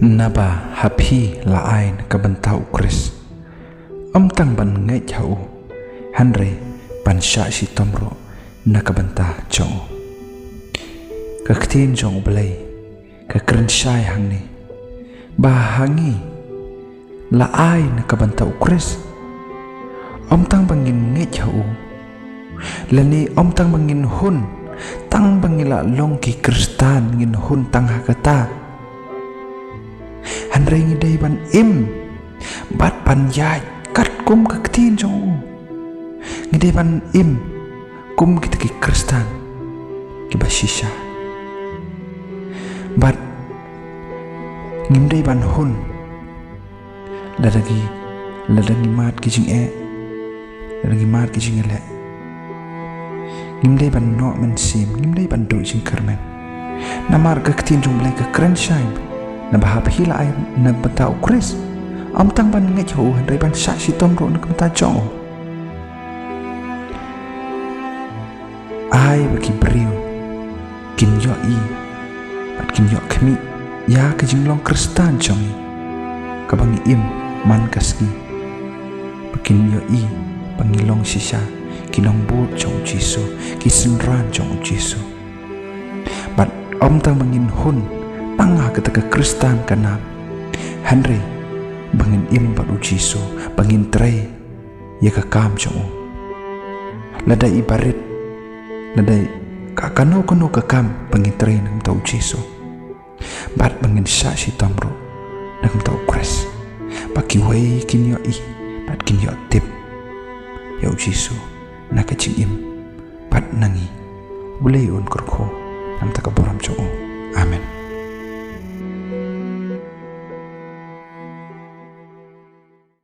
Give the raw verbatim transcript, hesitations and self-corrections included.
Naba ha phi la ai na ka bynta u Khrist, ym tang ban ngeit ha u, hynrei ban shah shitom ruh na ka bynta jong u. Ka ktien jong U Blei ka kren shai hangne ba ha ngi la ai na ka bynta u Khrist, ym tang ba ngin ngeit ha u, lane ym tang ba ngin hun, tang ba ngi la long ki Khristan ngin hun tang ha kata. Hynrei ngi dei ban im bad ban ïaid katkum ka ktien jong u. Ngi dei ban im kum kita ki Khristan kiba shisha. Bad ngim dei ban hun lada ngi, lada ngi mad ki jingeh, lada ngi mad ki jingeh leh. Ngim dei ban noh mynsiem, ngim dei ban duh jingkyrmen. Namar ka ktien jong U Blei ka kren shai naba ha phi la ai na ka bynta u Khrist, ym tang ban ngeit ha u, hynrei ban shah shitom ruh na ka bynta jong u. Ai ba ki briew kin ïohi bad kin ïoh khmih ïa ka jinglong Khristan jong ngi, kaba ngi im man ka sngi, ba kin ïohi ba ngi long shisha ki nongbud jong u Jisu, ki synran jong u Jisu. Bad ym tang ba ngin hun tang ha kata ka Khristan ka nam, hynrei ba ngin im bad u Jisu, ba ngin trei ïa ka kam jong u. Lada i barit, lada i ka kano kano ka kam, ba ngin trei na ka bynta u Jisu. Bad ba ngin shah shitom ruh na ka bynta u Khrist, ba kiwei kin ïohi bad kin ïoh tip ïa u Jisu na ka jingim bad na ngi. U Blei un kyrkhu na ka bynta ka burom jong u. Amen.